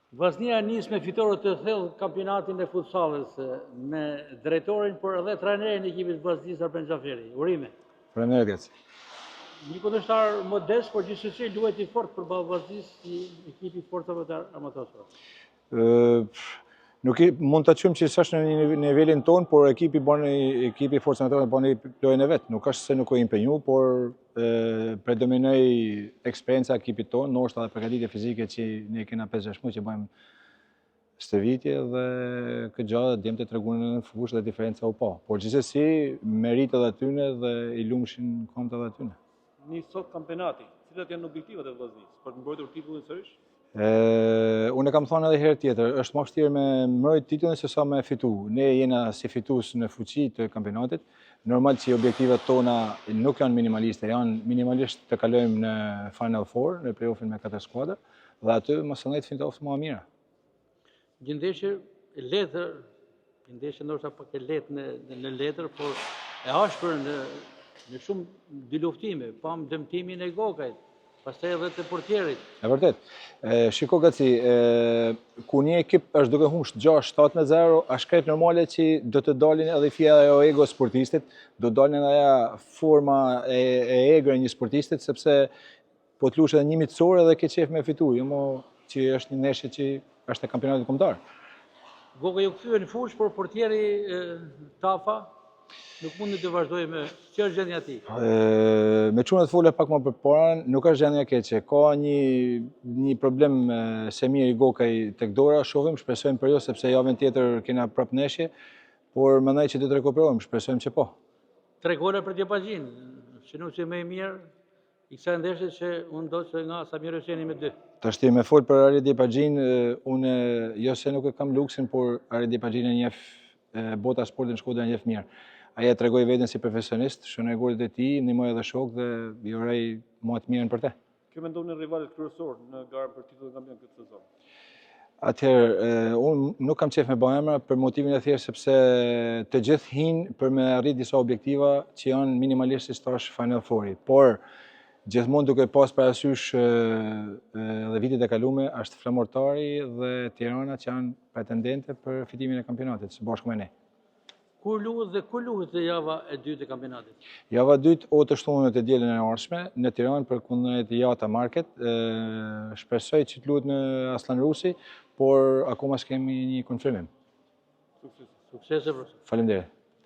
Vllaznia nis me fitore të thellë kampionatin e futsallit me drejtorin, por edhe trajnerin e ekipit Vllaznisë Arben Xhaferi. Urime. Faleminderit Geci. Një kundërshtar modest, por gjithsesi luajti fort përballë Vllaznisë si ekipi i forcave të armatosura. Nuk i, mund ta quajmë që s'është në nivelin tonë, por ekipi bën ekipi i forcave tona bën lojën e vet. Nuk është se nuk u impenju, por predominoi eksperienca e ekipit tonë, ndoshta edhe përgatitje fizike që ne kena 5-6 muaj që bëjmë stërvitje dhe këtë gjë djemtë e treguan në fushë dhe diferenca u pa. Por gjithsesi meritë edhe atyne dhe i lumshin këmbët edhe atyne. Nis sot kampionati, cilat janë objektivat e Vllaznisë për të mbrojtur titullin sërish? Unë e kam thonë edhe herë tjetër, është më vështirë me mbrojt titullin se sa me fitu. Ne jena si fitues në fuqi të kampionatit. Normal që objektivat tona nuk janë minimaliste, janë minimalisht të kalojmë në Final Four, në play-offin me katër skuadra, dhe aty masanej të fitoftë më e mira. Një ndeshje e lehtë, një ndeshje ndoshta pak e lehtë në në letër, por e ashpër në në shumë dyluftime, pamë dëmtimin e Gokajt, pastaj edhe të portierit. E vërtet. E, shiko Gaci, e, ku një ekip është duke humbë 6-7 me 0, është krejt normale që do të dalin edhe fija ajo ego sportistit, do të dalin edhe ajo forma e, e egër e një sportistit, sepse Po të lush edhe një miqësore dhe ke qef me fitu, jo mo që është një ndeshje që është e kampionatit kombëtar. Gokaj u kthye në fushë, por portieri Tafa nuk mundi të vazhdojë me si është gjendja e tij. Me çunat fola pak më përpara, nuk është gjendja keqe. Ka një një problem Semiri Gokaj tek dora, shohim, shpresojmë për jo sepse javën tjetër kena prap ndeshje, por mendoj që do të rekuperojmë, shpresojmë që po. Tre gola për Djepagjin, shënuesi më i mirë I kësaj ndeshje që u ndoq nga Samir Hyseni me dy. Tashti me fol për Ari Djepagjin, unë jo se nuk e kam luksin, por Ari Djepagjin e njef bota e sportit në Shkodër e njef mirë. Ai e tregoi veten si profesionist, shënoi golet e tij, ndihmoi edhe shokë dhe i uroj më të mirën për te. Kë mendoni rivalët kryesorë në garën për titullin kampion këtë sezon? Atëherë, unë nuk kam qef me ba emra për motivin e thjeshtë sepse të gjithë hinë për me arrit disa objektiva që janë minimalisht si tash Final Four-i. Por, gjithmonë duke pas parasysh edhe vitet e kalume, është Flamurtari dhe Tirana që janë pretendente për fitimin e kampionatit, së bashku me ne. Kur luhet dhe ku luhet java e dytë e kampionatit? Java e dytë o të shtunën të dielën e ardhshme në Tiranë përkundrejt Jata Market. Shpresoj që të luhet në Asllan Rusi, por akoma s'kemi një konfirmim. Suksese. Faleminderit.